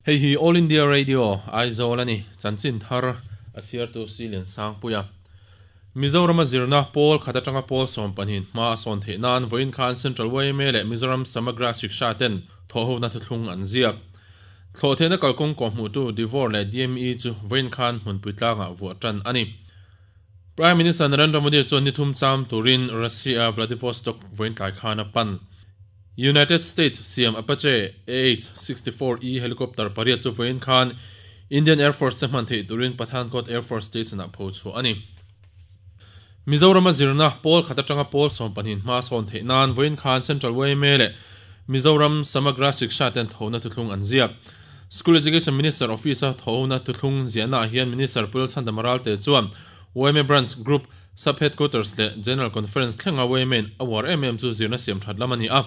Hei hi All India Radio, Aizawl a ni. Chanchin thar a chhiartu Silian Sangpuia. Mizorama zirna pawl khat atanga pawl 12 hma a sawn theih nan vawiin khan Central YMA leh Mizoram Samagra Shiksha ten thawhhona thuthlung an ziak. Thlawhtheihna kalkawng kawhhmuhtu Divor leh DME chu vawiin khan hmunpui tlangah vuah tan a ni. Prime Minister Narendra Modi chuan ni thum cham turin Russia Vladivostok vawiin tlai khan a pan. United States siam Apache AH-64E helicopter pariat chu vawiin khan Indian Air Force te hman theih turin Pathankot Air Force Station-ah pho chhuah a ni. Mizorama zirna pawl khat atanga pawl 12 hma sawn theih nan vawiin khan Central YMA leh Mizoram Samagra Shiksha ten thona thuthlung an ziak. School Education Minister Office-a thona thuthlung ziahnaah hian Minister Pu Lalchhandama Ralte chuan YMA Branch Group Sub Headquarters leh General Conference thlenga YMA-in a uar em em chu zirna siam that lam a ni a.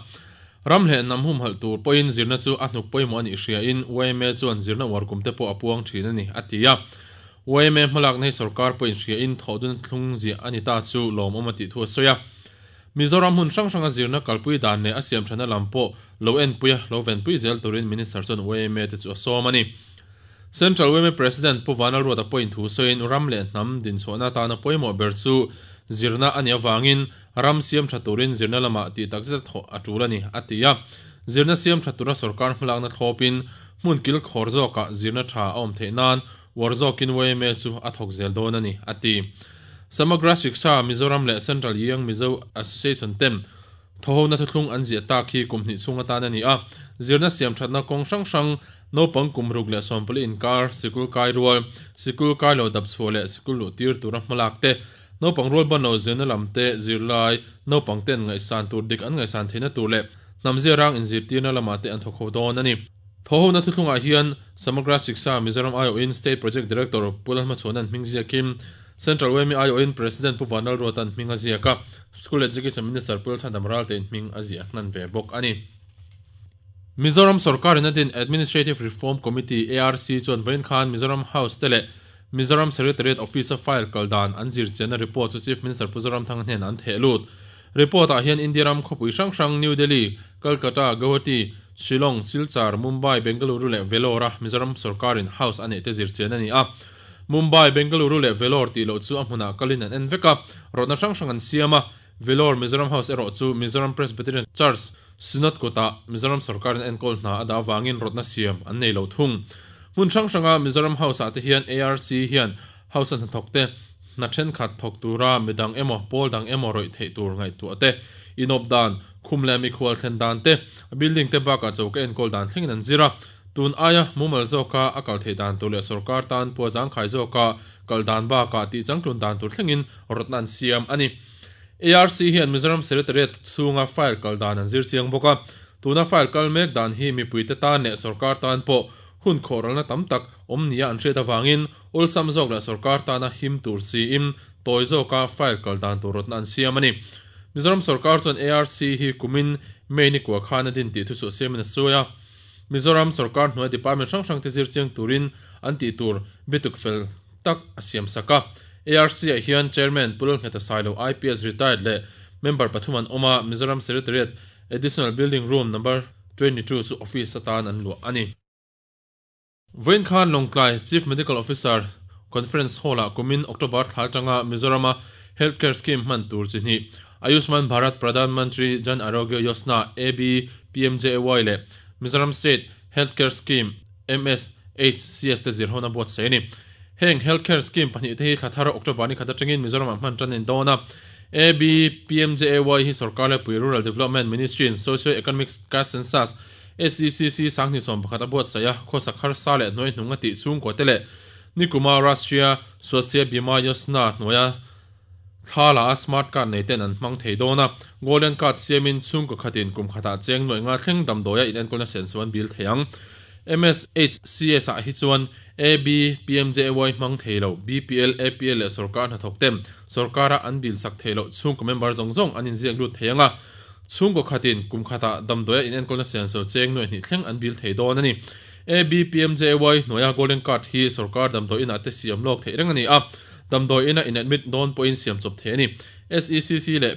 Ram leh hnam humhalh tur pawhin zirna chu a hnuk pawimawh a nih hriain YMA chuan zirna uar kum te pawh a puang thin a ni, a ti a. YMA hmalakna hi sorkar pawhin hriain thawhdun thlung ziah a ni ta chu lawmawm a tih thu a sawi a. Mizoram hmun hrang hranga zirna kalpui dan leh a siam thana lam pawh lo enpui a, lo venpui zel turin Minister chuan YMA te chu a sawm a ni. Central YMA President Pu Vanlalruata pawhin thu sawiin ram leh hnam dinchhuahna atana pawimawh ber chu zirna a nih avangin ram siam tha turin zirna lamah tih tak zet thawh a tul a ni, a ti a. Zirna siam tha tura sorkar hmalakna thlawpin hmun kil khawr zawkah zirna tha a awm theih nan uar zawkin YMA chu a thawk zel dawn a ni, a ti. Samagra Shiksha Mizoram leh Central Young Mizo Association ten Thawhona thuthlung an ziah tak hi kum hnih chhung atan a ni a, zirna siam thatna kawng hrang hrang, naupang kum ruk leh 14 inkar, sikul kai rual, sikul kai lo dap chhuah leh sikul luh tir tura hmalak te, naupang rual ban lo zirna lam te, zirlai naupang ten ngaihsan tur dik an ngaihsan theihna tur leh hnam zia rang inzirtirna lamah te an thawk ho dawn a ni. Thawhona thuthlungah hian Samagra Shiksha Mizoram aiawhin State Project Director Pu Lalhmachhuana'n hming ziakin, Central YMA aiawhin President Pu Vanlalruata'n hming a ziak a, School Education Minister Pu Lalchhandam Raltein hming a ziah hnan ve bawk a ni. Mizoram sorkarin a din Administrative Reform Committee, ARC, chuan vawiin khan Mizoram House te leh Mizoram Secretariat Office-a file kal dan an zir chianna report chu Chief Minister Pu Zoramthanga hnenah an theh lut. Report-ah hian India ram khawpui hrang hrang New Delhi, Calcutta, Guwahati, Shillong, Silchar, Mumbai, Bengaluru leh Vellore-a Mizoram sorkarin House a neih te zir chian a ni a. Mumbai, Bengaluru leh Vellore tih loh chu a hmunah kalin an en vek a, rawtna hrang hrang an siam a. Vellore Mizoram House erawh chu Mizoram Presbyterian Church Synod kutah Mizoram sorkarin enkawl hna a dah avangin rawtna siam an nei lo thung. Hmun hrang hranga Mizoram House-ah te hian ARC hian House-a hnathawk te hna thenkhat thawk tura midang emaw pawl dang emaw rawih theih tur ngaihtuah te, inawp dan, khum leh mikhual thlen dan te, building te bakah choka enkawl dan thlengin an zir a. Tun aia mumal zawka a kal theih dan tur leh sorkar tan pua zangkhai zawka kal dan bakah tih changtlun dan tur thlengin rawtna an siam a ni. ARC hian Mizoram Secretariat chhunga file kal dan an zir chiang bawk a, tuna file kal mek dan hi mipuite tan leh sorkar tan pawh hun khawhralna tam tak awm nia an hriat avangin awlsam zawk leh sorkar tana him tur siin tawi zawka file kal dan tur rawtna an siam a ni. Mizoram sorkar chuan ARC hi kumin May ni kua khan a din tih thuchhuah siamin a sawi a. Mizoram sorkar hnuai department hrang hrang te zir chiang turin an tih tur bituk fel tak a siam sak a. ARC-ah hian Chairman Pu Lalngheta Sailo IPS retired leh member pathum an awm a, Mizoram Secretariat Additional Building Room Number 22 chu office atan an luah a ni. Vawiin khan Lawngtlai Chief Medical Officer Conference Hall-ah kumin October thla atanga Mizorama Health Care Scheme hman tur chi hnih, Ayushman Bharat Pradhan Mantri Jan Arogya Yojana, AB-PMJAY, leh Mizoram State Health Care Scheme, MSHCS, te zirhona buatsaih a ni. Heng Health Care Scheme pahnih te hi thla thar October ni khat atangin Mizoramah hman tan a ni dawn a. AB-PMJAY hi sorkar lepui Rural Development Ministry-in Socio-Economic Caste Census, SECC 2011 a buatsaih a, khawsak harsa leh hnuai hnung a tih chhungkua te leh nikuma Rashtriya Swasthya Bima Yojana hnuaia thla la a smart card nei ten an hmang thei dawn a, golden card siamin chhungkaw khatin kum khatah cheng nuaih nga thleng damdawia inenkawlna senso an bil thei ang. MSHCS ah hi chuan AB, PMJAY hmang thei lo, BPL, APL leh sorkar hnathawk ten sorkara an bil sak thei loh chhungkaw member zawng zawng an inziak lut thei ang a. Chhungkaw khatin kum khatah damdawia inenkawlna senso cheng nuaih hnih thleng an bil thei dawn a ni. ABPMJAY hnuaia Golden Card hi sorkar damdawi inah te siam lawk theih reng a ni a, damdawi ina in-admit dawn pawhin siam chawp theih a ni. SECC leh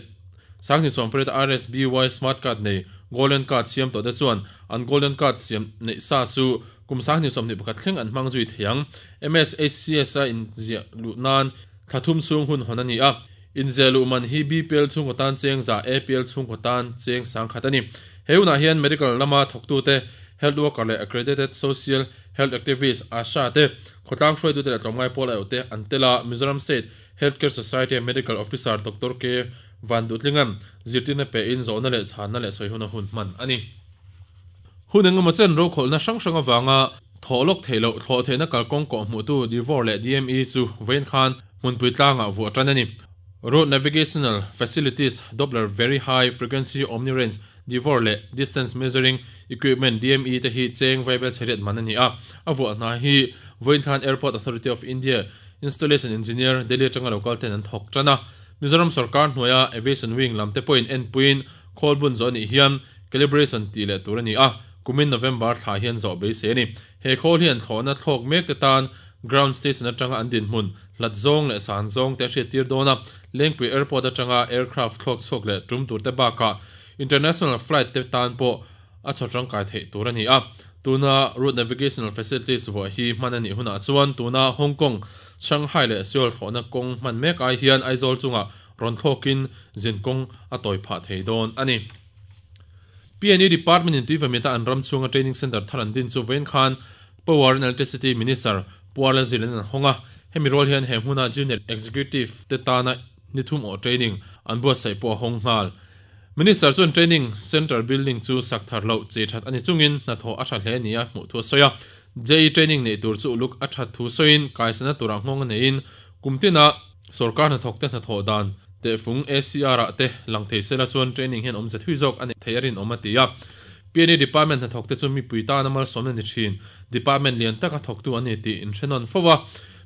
2018 RSBY Smart Card nei Golden Card siam tawhte chuan an Golden Card siam neih sa chu kum 2021 thleng an hmang zui thei ang. MSHCS-a inziah luh nan thla thum chhung hun hawn a ni a. Inziah luh man hi BPL chhungkaw tan cheng za, APL chhungkaw tan cheng sangkhat a ni. He hunah hian medical lama thawktute, health worker leh accredited social health activist, ASHA, te, khawtlang hruaitute leh tlawmngai pawl aiawhte an tel a, Mizoram State Healthcare Society-a medical officer Doctor K. Van Duhtlinga'n zirtirna pein zawhna leh chhanna leh sawi huna hun hman a ni. Hun engemaw chen rokhawlhna hrang hrang avanga thawh lawk theih loh thlawh theihna kalkawng kawh hmuhtu Divor leh DME chu vawiin khan hmunpui tlangah vuah tan a ni. Road Navigational Facilities Doppler Very High Frequency Omni Range Divor leh Distance Measuring Equipment DME te hi cheng vaibel chheriat man a ni a. A vuah hna hi vawiin khan Airport Authority of India Installation Engineer Delhi atanga lo kal ten an thawk tan a. Mizoram sorkar hnuaia Aviation Wing lam te pawhin enpuiin khawl bun zawh a nih hian Calibration tih leh tur a ni a, kumin November thla hian zawh beisei a ni. He khawl hian thlawhna thlawk mek te tan Ground Station atanga an dinhmun, hlat zawng leh san zawng te a hriattir dawn a, Lengpui Airport atanga aircraft thlawk chhuak leh tum tur te bakah International Flight te tan pawh a chhaw tangkai theih tur a ni a. Tuna Route Navigational Facilities vuah hi hman a nih hunah chuan tuna Hong Kong, Shanghai leh Seoul thlawhna kawng hman mek ai hian Aizawl chungah rawn thlawkin zin kawng a tawi phah thei dawn a ni. PNE Department in Tuivamita an ram chhunga Training Centre thar an din chu vawiin khan Power and Electricity Minister Puala Zilin an hawng a. Hemi rual hian he hmuna Junior Executive te tana ni thum awh training an buatsaih pawh a hawng nghal. Minister chuan Training Centre building chu sak thar loh che that a ni chungin hnathawh a tha hle nia hmuh thu a sawi a. JE training neih tur chu uluk a that thu sawiin kaisana turah nghawng a neiin kum tina Sorkar hnathawkte hnathawh dan tehfung ACR-ah te lang thei sela chuan training hian awmze thui zawk a neih theih a rinawm a ti a. PNE Department hnathawkte chu mipui tana malsawmna ni thin Department lian taka thawktu an ni tih inhrenawn fo a,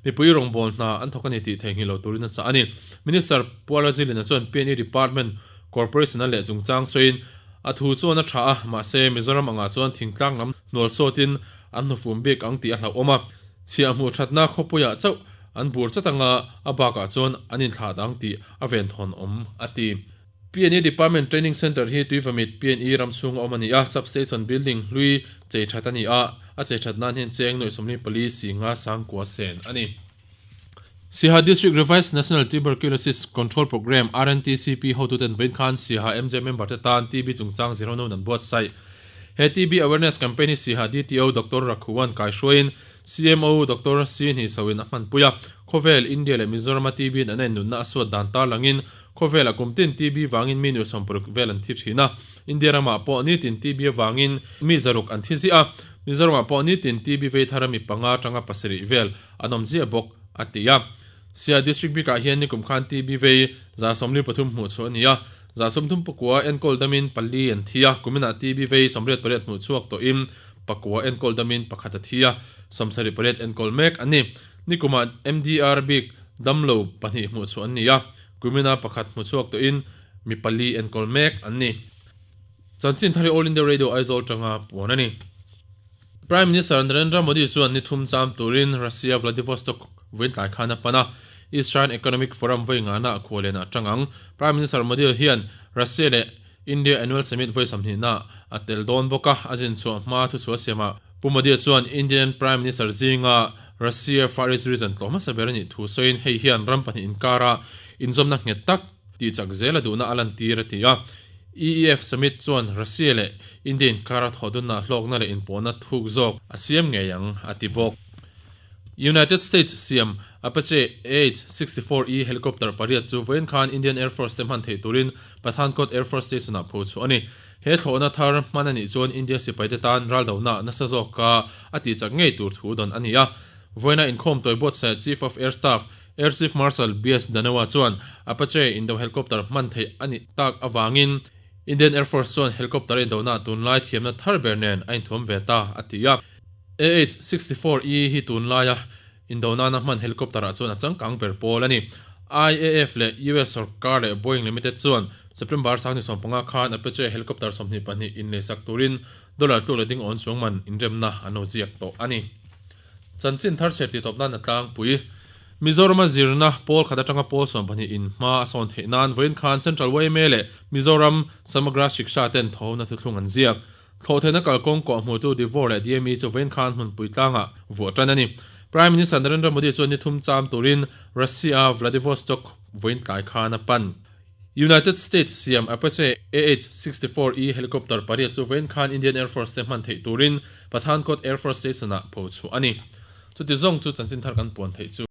mipui rawngbâwl hna an thawk a ni tih theihnghilh lo turin a chah a ni. Minister Pualazilina chuan PNE Department Corporation-a leh chungchang sawiin a thu chuan a tha a, mahse Mizoram angah chuan thingtlang lam hnual sawtin an hnufum bik ang tih a hlauhawm a. Chhiah hmuh thatna khawpuiah chauh an bur chat anga a bakah chuan an inthlah dang tih a venthawn awm, a ti. PNE Department Training Centre hi Tuivamit PNE ram chhunga awm a ni a, Sub-Station Building hlui chei that a ni a, a chei that nan hian cheng nuaih 44 si nga sangkua sen a ni. Siaha District Revised National Tuberculosis Control Programme, RNTCP, hotuten vawiin khan Siaha MJ member te tan TB chungchang zirho nawn an buatsaih. He TB Awareness Campaign hi Siaha DTO Doctor Rakhuan kaihruaiin CMO Doctor C Hnisoin a hmanpui a. Khawvel, India leh Mizorama TB in an en nunna a suat dan tarlangin khawvelah kum tin TB vangin mi nuih 60 vel an thi thin a. India ramah pawh nitin TB avangin mi zaruk an thi ziah a. Mizoramah pawh nitin TB vei thara mi panga atanga pasarih vel an awm ziah bawk, a ti a. Sia District bikah hian nikum khan TB vei 43 hmuh chhuah a ni a, 33 enkawl damin pali an thi a, kuminah TB vei 88 hmuh chhuak tawhin pakua enkawl damin pakhat a thi a, 78 enkawl mek a ni. Nikumah MDR bik damlo pahnih hmuh chhuah an ni a, kumina pakhat hmu chhuak tawhin mi pali enkawl mek an ni. Chanchin thar hi All India Radio Aizawl tanga puan a ni. Prime Minister Narendra Modi chuan ni thum cham turin Russia Vladivostok vawiin tlai khan a pan a, East-China Economic Forum vawi ngana a khual lianah a tang ang. Prime Minister Modi hian Russia leh India Annual Summit vawi sawmhnihna a tel dawn bawk a, a zin chhuah hma thuchhuah siamah Pu Modi chuan Indian Prime Minister zinga Russia Far East Region tlawh hmasa ber a nih thu sawiin hei hian ram pahnih inkara inzawmna nghet tak tihchak zel a duhna a lantir a ti a. EEF Summit chuan Russia leh India inkara thawhdunna hlawkna leh inpawhna thuk zawk a siam ngei ang, a ti bawk. United States siam Apache AH-64E helicopter pariat chu vawiin khan Indian Air Force te hman theih turin Pathankot Air Force Station-ah pho chhuah a ni. He thlawhna thar hman a nih chuan India sipaite tan raldohna nasa zawka a tihchak ngei tur thu dawn a ni a. Vawiina inkhawm tawi buatsaih Chief of Air Staff Air Chief Marshal BS Dhanoa chuan Apache indo helicopter hman theih a nih tak avangin Indian Air Force chuan helicopter indona tunlai thiamna thar ber nen a inthuam ve ta, a ti a. AH-64E hi tunlaia indonana hman helicopter-ah chuan a changkang ber pawl a ni. IAF leh US sorkar leh Boeing Limited chuan September 2015 khan Apache helicopter 22 inleisak turin dollar tluk leh ding awn chuang man inremna an lo ziak tawh a ni. Chanchin thar chhiar tih tawp nan a tlangpui. Mizorama zirna pawl khat atanga pawl 12 in hma a sawn theih nan vawiin khan Central yma leh Mizoram Samagra Shiksha ten thawhna thuthlung an ziak. Thlawhtheihna kalkawng kawhhmuhtu Devor leh DME chu vawiin khan hmunpui tlangah vuah tan a ni. Prime Minister Narendra Modi chuan ni thum cham turin Russia-a Vladivostok vawiin tlai khan a pan. United States siam Apache AH-64E helicopter pariat chu vawiin khan Indian Air Force te hman theih turin Pathankot Air Force Station-ah pho chhuah a ni. Chuti zawng chu chanchin thar kan puan theih chu.